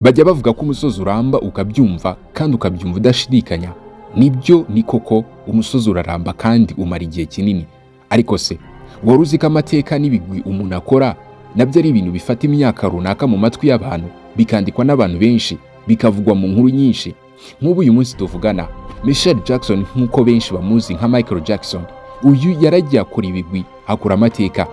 Bajya bavuga ko umusozi uramba, ukabyumva kandi ukabyumva udashidikanya. Nibyo, ni koko, umusozi uraramba kandi umara igihe kinini. Ariko se wari uzi ko amateka n'ibigwi umuntu akora nabyo ari ibintu bifata imyaka runaka mu matwi y'abantu, bikandikwa n'abantu benshi, bikavugwa mu nkuru nyinshi? Nk'ubu uyu munsi tuvugana, Michael Jackson, nk'uko benshi bamuzi nka Michael Jackson, uyu yaragiye akora ibigwi, akora amateka.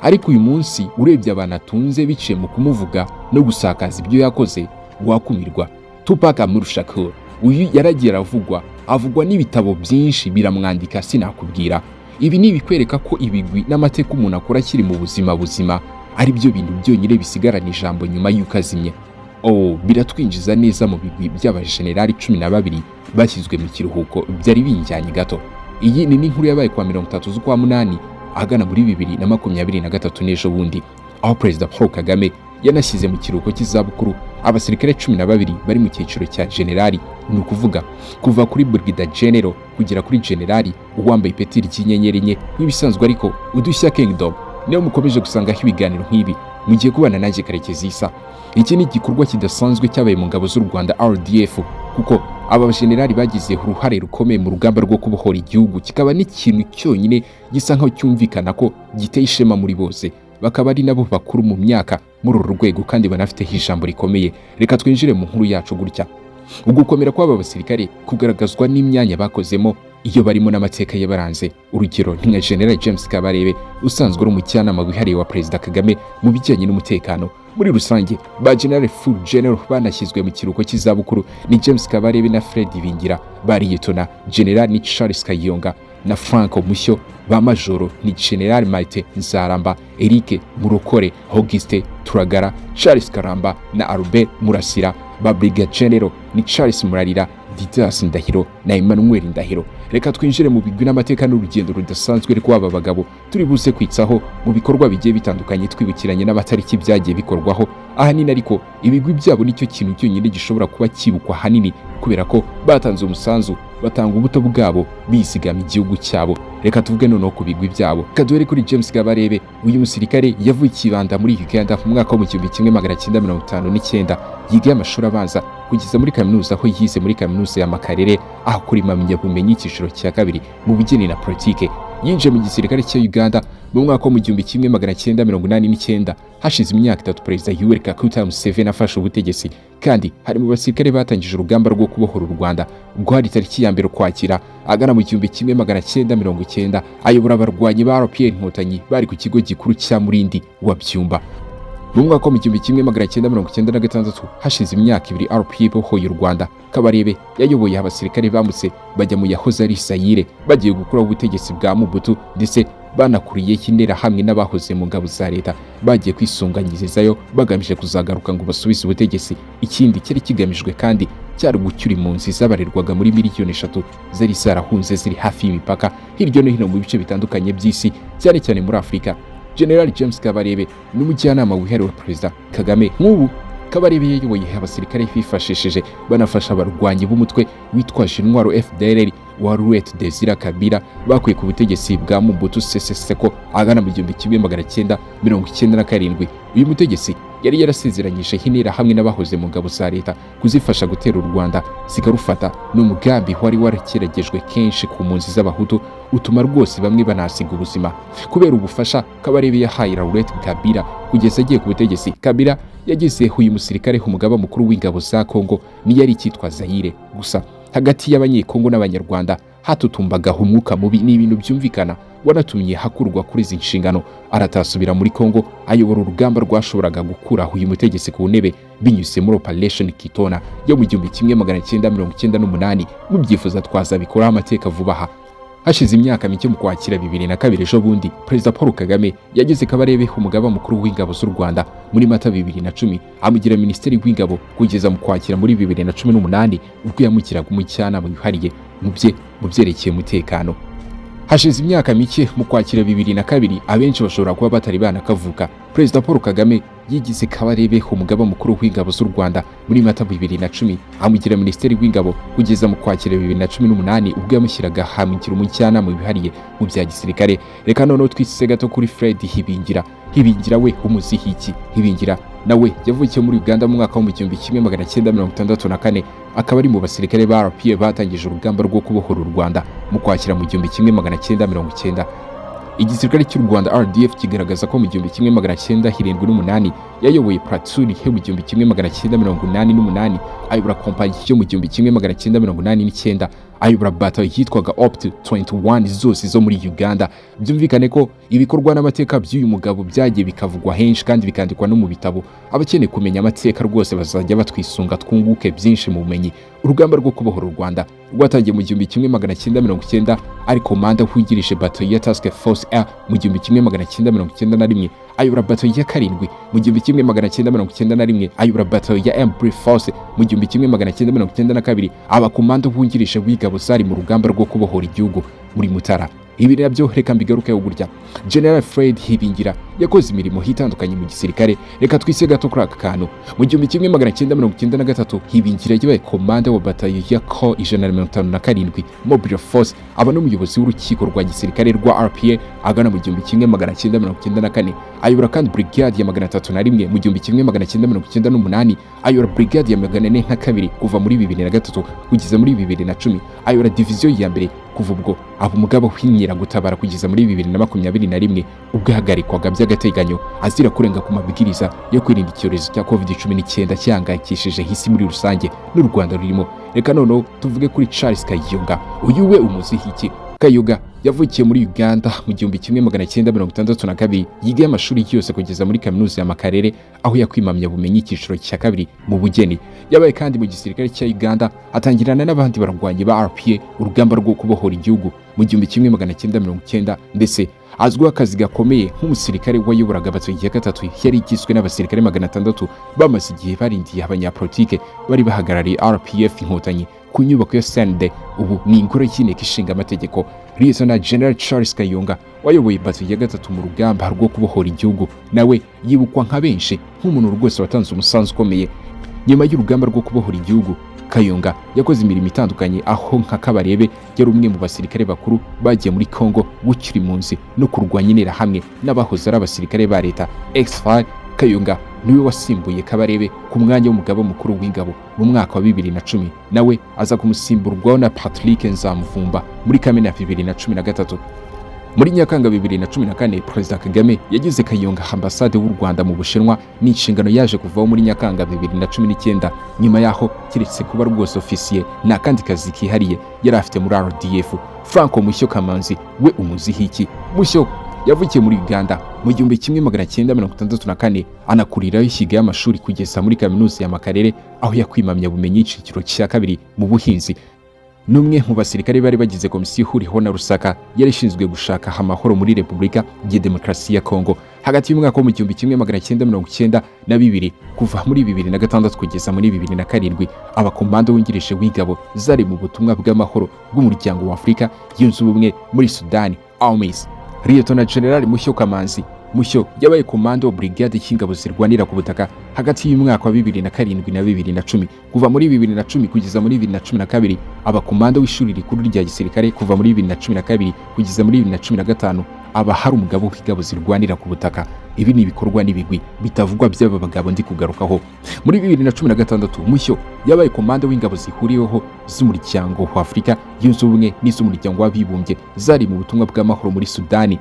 Ariko uyu munsi urebye abantu atunze biciye mu kumuvuga no gusakaza ibyo yakoze, wakumirwa. Tupac Amaru Shakur, uyu yaragiye aravugwa, avugwa n'ibitabo byinshi biramwandika, sinakubwira. Ibi ni ibikwereka ko ibigwi n'amateka umuntu akora akiri mu buzima buzima ari byo bintu byonyine bisigarana ijambo nyuma y'uko azimye. Oh, biratwinjiza neza mu bigwi by'abajenerali 12 bashyizwe mu kiruhuko. Byari binjyanye gato. Iyi ni n'inkuru yabaye kuwa 30 z'ukwa munani ahagana muri 2023, n'ejo bundi, aho Perezida Paul Kagame yanashyize mu kiruhuko cy'izabukuru abasirikare 12 bari mu cyiciro cya generali, ni ukuvuga kuva kuri Brigadier General kugera kuri generali uwambaye ipeti ry'inyenyeri enye nk'ibisanzwe. Ariko Udushya Kingdom niyo mukomeje gusangaho ibiganiro nk'ibi, mugiye kubana nanjye Karekezi Isa. Iki ni igikorwa kidasanzwe cyabaye mu ngabo z'u Rwanda RDF, kuko aba bajenerali bagize uruhare rukomeye mu rugamba rwo kubohora igihugu, kikaba n'ikintu cyonyine gisa nkaho cyumvikana ko giteye ishema muri bose, bakaba ari nabo bakuru mu myaka muri uru rwego kandi banafiteho ijambo rikomeye. Reka twinjire mu nkuru yacu gutya. Ugukomera kw'aba basirikare kugaragazwa n'imyanya bakozemo iyo barimo n'amateka yabaranze. Urugero ni nka General James Kabarebe, usanzwe ari umujyanama wihariye wa Perezida Kagame mu bijyanye n'umutekano muri rusange. Ba General Full General banashyizwe mu kiruhuko cy'izabukuru ni James Kabarebe na Fred Ibingira, ba Liyetona General ni Charles Kayonga na Franco Mushyo, ba Majoro ni General Martin Nzaramba, Eric Murokore, Auguste Turagara, Charles Karamba na Albert Murasira, ba Brigadier General ni Charles Murarira, Didas Ndahiro na Emmanuel Ndahiro. Reka twinjire mu bigwi n'amateka n'urugendo rudasanzwe rw'aba bagabo turi buze kwitsaho mu bikorwa bigiye bitandukanye, twibukiranye n'amatariki byagiye bikorwaho ahanini. Ariko ibigwi byabo nicyo kintu cyonyine gishobora kuba cyibukwa ahanini, kubera ko batanze umusanzu, batanga ubuto bwabo, bizigama igihugu cyabo. Reka tuvuge noneho ku bigwi byabo. Reka duhere kuri James Kabarebe. Uyu musirikare yavukiye i Ibanda muri Uganda mu mwaka wo mu 1959. Yiga amashuri abanza kugeza muri kaminuza, aho yize muri Kaminuza ya Makerere, aho akora impamyabumenyi y'icyiciro cya kabiri mu bugeni na politike. Yinjiye mu gisirikare cya Uganda mu mwaka wo mu 1989, hashize imyaka 3 Perezida Yoweri Kaguta Museveni afashe ubutegetsi, kandi hari mu basirikare batangije urugamba rwo kubohora u Rwanda. Ubwo hari tariki ya 1 Ukwakira agana mu 1990, ayobora abarwanyi ba RPA Inkotanyi bari ku kigo gikuru cya Murindi wa Byumba. Mu mwaka wo mu 1996, hashize imyaka 2 RPA ibohoye u Rwanda, Kabarebe yayoboye abasirikare bambutse bajya mu yahoze ari Zaire, bagiye gukuraho ubutegetsi bwa Mobutu, ndetse banakuriyeho Interahamwe n'abahoze mu ngabo za leta bagiye kwisunganyirizayo, bagamije kuzagaruka ngo basubize ubutegetsi. Ikindi cyari kigamijwe kandi cyari gucyura impunzi zabarirwaga muri miliyoni 3 zari zarahunze, ziri hafi y'imipaka hirya no hino mu bice bitandukanye by'isi, cyane cyane muri Afurika. General James Kabarebe ni umujyanama wihariye wa Perezida Kagame. Nk'ubu Kabarebe yayoboye abasirikare bifashishije banafasha abarwanyi b'umutwe witwaje intwaro FDLR wa Laurent Desire Kabila, bakuye ku butegetsi bwa Mobutu Sese Seko ahagana mu 1997. Uyu mutegetsi yari yarasezeranyije Interahamwe n'abahoze mu ngabo za leta kuzifasha gutera u Rwanda zikarufata. Ni umugambi wari warageragejwe kenshi ku mpunzi z'Abahutu, utuma rwose bamwe banasiga ubuzima. Kubera ubufasha Kabarebe yahaye Laurent Kabila kugeza agiye ku butegetsi, Kabila yagize uyu musirikare umugaba mukuru w'ingabo za Kongo, niyo yari icyitwa Zaire. Gusa hagati y'Abanyekongo n'Abanyarwanda hatutumbaga umwuka mubi, ni ibintu byumvikana, wanatumye hakurwa kuri izi nshingano, aratasubira muri Kongo, ayobora urugamba rwashoboraga gukuraho uyu mutegetsi ku ntebe binyuze muri Operation Kitona yo mu 1998. Mubyifuza twazabikoraho amateka vuba aha. Hashize imyaka mike, mu Kwakira 2002, ejo bundi, Perezida Paul Kagame yageze Kabarebe umugaba mukuru w'ingabo z'u Rwanda. Muri Mata 2010 amugira minisitiri w'ingabo, kugeza mu Kwakira muri 2018 ubwo yamugiraga umujyanama wihariye mu bye mu byerekeye umutekano. Hashize imyaka mike, mu Kwakira 2002, abenshi bashobora kuba batari banakavuka, Perezida Paul Kagame yigize Kabarebe umugaba mukuru w'ingabo z'u Rwanda. Muri Mata 2010 amugira minisitiri w'ingabo, kugeza mu Kwakira 2018 ubwo yamushyiraga hamugira umujyanama wihariye mu bya gisirikare. Reka noneho twise gato kuri Fred Ibingira. Ibingira we umuziho iki? Ibingira Nawe yavukiye muri Uganda mu mwaka wa 1964, akaba ari mu basirikare ba RPA batangije urugamba rwo kubohora u Rwanda mu Kwakira mu 1990. Igisirikare cy'u Rwanda RDF kigaragaza ko mu 1978 yayoboye platoon yo mu 1988, ayobora kompanyi yo mu 1989, ayobora batayo yitwaga Opt 21 zose zo muri Uganda. Byumvikane ko ibikorwa n'amateka by'uyu mugabo byagiye bikavugwa henshi kandi bikandikwa no mu bitabo. Abakeneye kumenya amateka rwose bazajya batwisunga, twunguke byinshi mu bumenyi. Urugamba rwo kubohora u Rwanda rwatangiye mu 1990 ari komanda wungirije bato ya Task Force A. Mu 1991 ayobora bato ya karindwi. Mu 1991 ayobora bato ya M Force. Mu 1992 aba komanda wungirije w'ingabo zari mu rugamba rwo kubohora igihugu muri Mutara. Ibi nabyo reka mbigarukeho gutya. General Fred Ibingira yakoze imirimo itandukanye mu gisirikare. Reka twise gato kuri aka kantu. Mu 1993 Ibingira yabaye komanda wa batayo ya Co 157 Mobile Force, aba n'umuyobozi w'urukiko rwa gisirikare rwa RPA agana mu 1994. Ayobora kandi brigade ya 301. Mu 1998 ayobora brigade ya 402. Kuva muri 2003 kugeza muri 2010 ayobora diviziyo ya mbere. Kuva ubwo aba umugabo w'inkeragutabara kugeza muri 2021, ubwo yahagarikwaga by'agateganyo azira kurenga ku mabwiriza yo kwirinda icyorezo cya COVID-19 cyahangayikishije isi muri rusange n'u Rwanda rurimo. Reka noneho tuvuge kuri Charles Kayonga. Uyu we umuziho iki? Kayonga yavukiye muri Uganda mu 1962, yiga amashuri yose kugeza muri kaminuza ya Makerere, aho yakuye impamyabumenyi icyiciro cya kabiri mu bugeni. Yabaye kandi mu gisirikare cya Uganda, atangirana n'abandi barwanyi ba RPA urugamba rwo kubohora igihugu mu 1990, ndetse azwiho akazi gakomeye nk'umusirikare wayoboraga batayo ya gatatu yari igizwe n'abasirikare 600 bamaze igihe barindiye abanyapolitike bari bahagarariye RPF Inkotanyi ku nyubako ya CND, ubu ni ingoro y'inteko ishinga amategeko. Lieutenant General Charles Kayonga wayoboye bato ya gatatu mu rugamba rwo kubohora igihugu, nawe yibukwa nka benshi nk'umuntu rwose watanze umusanzu ukomeye. Nyuma y'urugamba rwo kubohora igihugu, Kayonga yakoze imirimo itandukanye, aho nka Kabarebe yari umwe mu basirikare bakuru bagiye muri Congo gucyura impunzi no kurwanya interahamwe n'abahoze ari abasirikare ba leta ex-FAR. Kayonga niwe wasimbuye Kabarebe ku mwanya w'umugaba mukuru w'ingabo mu mwaka wa 2010, nawe aza kumusimburwaho na Patrick Nzamuvumba muri Kamena 2013. Muri Nyakanga 2014 Perezida Kagame yagize Kayonga ambasade w'u Rwanda mu Bushinwa. Ni inshingano yaje kuvaho muri Nyakanga 2019. Nyuma yaho, keretse kuba rwose ofisiye, nta kandi kazi kihariye yari afite muri RDF. Franco Mushyo Kamanzi we umuziho iki? Mushyo yavukiye muri Uganda mu 1964, anakurirayo ishyiga y'amashuri kugeza muri kaminuza ya Makerere, aho yakuye impamyabumenyi y'icyiciro cya kabiri mu buhinzi. N'umwe mu basirikare bari bagize komisiyo ihuriweho na Lusaka yari ishinzwe gushaka amahoro muri Repubulika ya Demokarasi ya Kongo hagati y'umwaka wo mu 1992. Kuva muri 2006 kugeza muri 2007 abakomando wungirije w'ingabo zari mu butumwa bw'amahoro bw'Umuryango wa Afurika Yunze Ubumwe muri Sudani, AMIS. Lieutenant General Mushyo Kamanzi Mushyo yabaye komando wa brigade y'ingabo zirwanira ku butaka hagati y'umwaka wa 2007 na 2010. Kuva muri 2010 kugeza muri 2012 aba komando w'ishuri rikuru rya gisirikare. Kuva muri 2012 kugeza muri 2015 aba hari umugabo w'ingabo zirwanira ku butaka. Ibi ni ibikorwa n'ibigwi bitavugwa by'aba bagabo ndi kugarukaho. Muri 2016 Mushyo yabaye komando w'ingabo zihuriweho z'Umuryango wa Afurika Yunze Ubumwe n'iz'Umuryango w'Abibumbye zari mu butumwa bw'amahoro muri Sudani.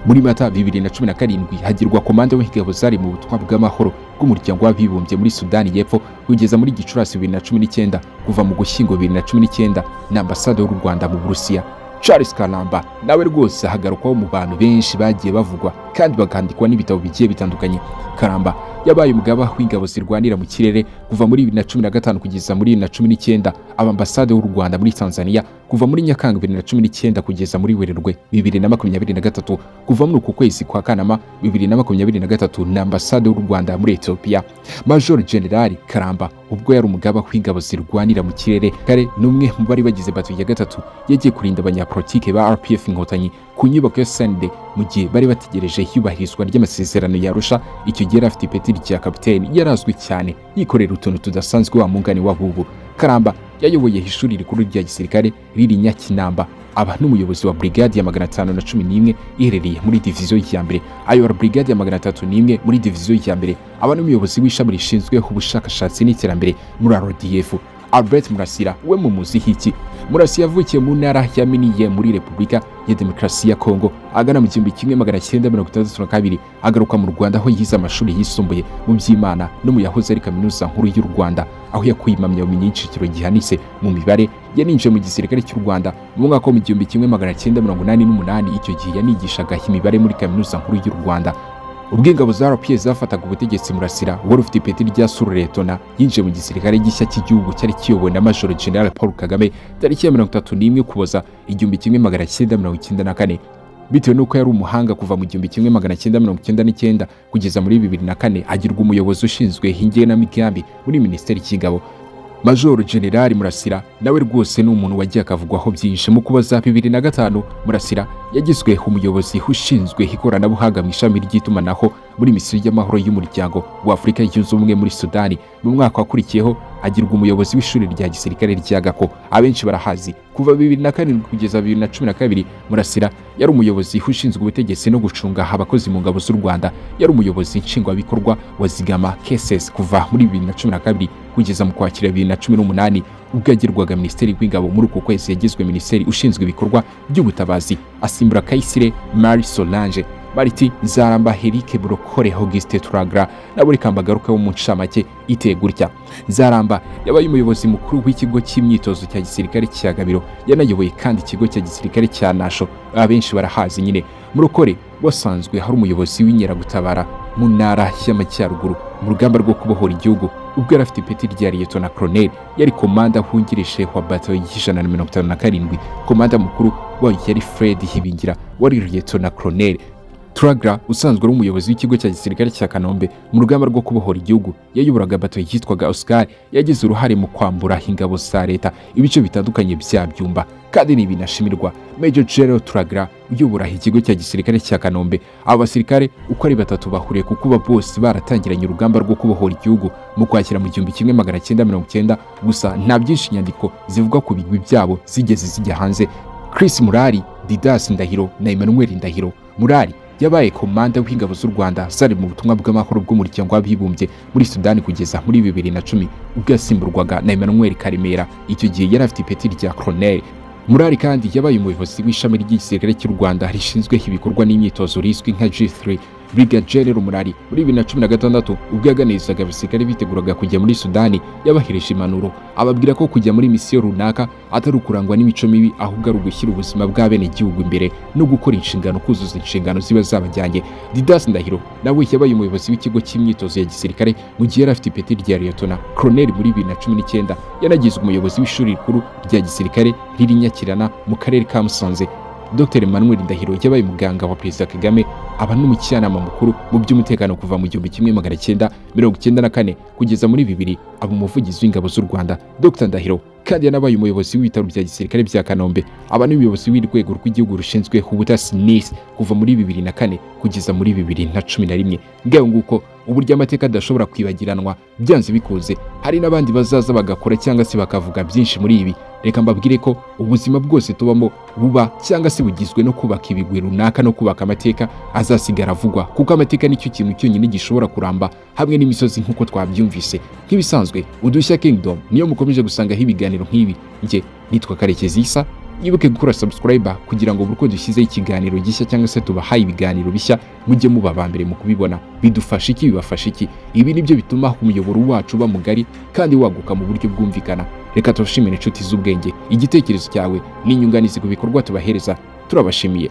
Muri Mata 2017 hagirwa komando w'ingabo zari mu butumwa bw'amahoro bw'Umuryango w'Abibumbye muri Sudani y'Epfo kugeza muri Gicurasi 2019. Kuva mu Gushyingo 2019 na ambasade y'u Rwanda mu Burusiya. Charles Karamba nawe rwose ahagarukwaho mu bantu benshi bagiye bavugwa kandi bakandikwa n'ibitabo bigiye bitandukanye. Karamba yabaye umugaba w'ingabo zirwanira mu kirere kuva muri 2015 kugeza muri 2019, aba ambasade w'u Rwanda muri Tanzania kuva muri Nyakanga 2019 kugeza muri Werurwe 2023. Kuva muri uku kwezi kwa Kanama 2023 na ambasade w'u Rwanda muri Ethiopia. Major General Karamba, ubwo yari umugaba w'ingabo zirwanira mu kirere kare, n'umwe mu bari bagize bato ya gatatu yagiye kurinda abanyapolitike ba RPF Inkotanyi ku nyubako ya CND mu gihe bari bategereje iyubahirizwa ry'amasezerano ya Arusha. Icyo gihe yari afite ipeti rya kapiteni, yarazwi cyane yikorera utuntu tudasanzwe wa mungani wa bubu. Karamba yayoboye ishuri rikuru rya gisirikare riri Nyakinamba. aba n'umuyobozi wa brigade ya 511 iherereye muri diviziyo ya mbere, ayobora brigade ya 301 muri diviziyo ya mbere, aba n'umuyobozi w'ishami rishinzwe ubushakashatsi n'iterambere muri RDF. Albert Murasira we mumuziho iki? Murasira yavukiye mu ntara ya Miniye muri Repubulika ya Demokarasi ya Kongo agana mu 1962, agaruka mu Rwanda aho yize amashuri yisumbuye mu Byimana no mu yahoze ari Kaminuza Nkuru y'u Rwanda, aho yakuye impamyabumenyi y'iciciro gihanitse mu mibare. Yaninjiye mu gisirikare cy'u Rwanda mu mwaka wo mu 1988. Icyo gihe yanigishaga imibare muri Kaminuza Nkuru y'u Rwanda. Ubwo ingabo za RPA zafataga ubutegetsi, Murasira wari ufite ipeti rya sous-lieutenant yinjiye mu gisirikare gishya cy'igihugu cyari kiyobowe na Major General Paul Kagame tariki ya 31 Ukuboza 1994. Bitewe n'uko yari umuhanga, kuva mu 1999 kugeza muri 2004 agirwa umuyobozi ushinzwe ingenamigambi muri Minisiteri y'Ingabo. Major General Murasira nawe rwose ni umuntu wagiye akavugwaho byinshi. Mu Kuboza 2005, Murasira yagizwe umuyobozi ushinzwe ikoranabuhanga mu ishami ry'itumanaho muri misiyo y'amahoro y'Umuryango wa Afurika Yunze Ubumwe muri Sudani. Mu mwaka wakurikiyeho agirwa umuyobozi w'ishuri rya gisirikare rya Gako, abenshi barahazi. Kuva 2007 kugeza 2012, Murasira yari umuyobozi ushinzwe ubutegetsi no gucunga abakozi mu ngabo z'u Rwanda. Yari umuyobozi nshingwabikorwa wa Zigama KSS kuva muri 2012 kugeza mu Kwakira 2018, ubwo yagirwaga Minisiteri w'Ingabo. Muri uku kwezi yagizwe Minisiteri ushinzwe ibikorwa by'ubutabazi, asimbura Kayisire Marie Solange. Mariti Nzaramba Eric Burokore Auguste Turagra nabo reka mbagaruke wo mu ncamake iteye gutya. Nzaramba yabaye umuyobozi mukuru w'ikigo cy'imyitozo cya gisirikare cya Gabiro, yanayoboye kandi ikigo cya gisirikare cya Nasho, abenshi barahazi nyine. Murokore wasanzwe hari umuyobozi w'inkeragutabara mu Ntara y'Amajyaruguru mu rugamba rwo kubohora igihugu, ubwo yari afite ipeti rya Lieutenant Colonel. Yari komanda wungirije wa bato y'157, komanda mukuru wayo yari Fred Hibingira wari Lieutenant Colonel. Turagra usanzwe ari umuyobozi w'ikigo cya gisirikare cya Kanombe, mu rugamba rwo kubohora igihugu yayoboraga bato yitwaga Oscar. Yagize uruhare mu kwambura ingabo za leta ibice bitandukanye bya Byumba, kandi ni ibinashimirwa. Major General Turagra uyobora ikigo cya gisirikare cya Kanombe. Abo basirikare uko ari batatu bahuriye ku kuba bose baratangiranye urugamba rwo kubohora igihugu mu Kwakira mu 1990. Gusa nta byinshi inyandiko zivuga ku bigwi byabo zigeze zijya hanze. Chris Murari, Didas Ndahiro na Emmanuel Ndahiro. Murari yabaye komanda w'ingabo z'u Rwanda zari mu butumwa bw'amahoro bw'Umuryango w'Abibumbye muri Sudani kugeza muri 2010, ubwo yasimburwaga na Emmanuel Karemera. Icyo gihe yari afite ipeti rya colonel. Murari kandi yabaye umuyobozi w'ishami ry'igisirikare cy'u Rwanda rishinzwe ibikorwa n'imyitozo rizwi nka G3. Brigadier General Murari muri 2016, ubwo yaganirizaga abasirikare biteguraga kujya muri Sudani, yabahereje impanuro, ababwira ko kujya muri misiyo runaka atari ukurangwa n'imico mibi, ahubwo ari ugushyira ubuzima bw'abenegihugu imbere no gukora inshingano, kuzuza inshingano ziba zabajyanye. Didas Ndahiro nawe yabaye umuyobozi w'ikigo cy'imyitozo ya gisirikare mu gihe yari afite ipeti rya Lieutenant Colonel. Muri 2019 yanagizwe umuyobozi w'ishuri rikuru rya gisirikare riri Nyakirana mu karere ka Musanze. Dr Emmanuel Ndahiro yabaye muganga wa Perezida Kagame, aba n'umujyanama mukuru mu by'umutekano kuva mu 1994 kugeza muri 2000, aba umuvugizi w'ingabo z'u Rwanda. Dr Ndahiro kandi yanabaye umuyobozi w'ibitaro bya gisirikare bya Kanombe, aba n'umuyobozi w'urwego rw'igihugu rushinzwe ubutasi NISS kuva muri 2004 kugeza muri 2011. Ngayo nguko uburyo amateka adashobora kwibagiranwa. Byanze bikunze hari n'abandi bazaza bagakora cyangwa se bakavuga byinshi muri ibi. Reka mbabwire ko ubuzima bwose tubamo buba cyangwa se bugizwe no kubaka ibigwi runaka no kubaka amateka azasigara avugwa, kuko amateka nicyo kintu cyonyine gishobora kuramba hamwe n'imisozi nk'uko twabyumvise. Nk'ibisanzwe, Udushya Kingdom niyo mukomeje gusangaho ibiganiro nk'ibi. Njye nitwa Karekezi Isa. Mwibuke gukora subscribe kugira ngo buri uko dushyizeho ikiganiro gishya cyangwa se tubahaye ibiganiro bishya mujye muba aba mbere mu kubibona. Bidufasha iki? Bibafasha iki? Ibi nibyo bituma umuyoboro wacu uba mugari kandi waguka mu buryo bwumvikana. Reka tubashimire, inshuti z'ubwenge. Igitekerezo cyawe ni inyunganizi ku bikorwa tubahereza. Turabashimiye.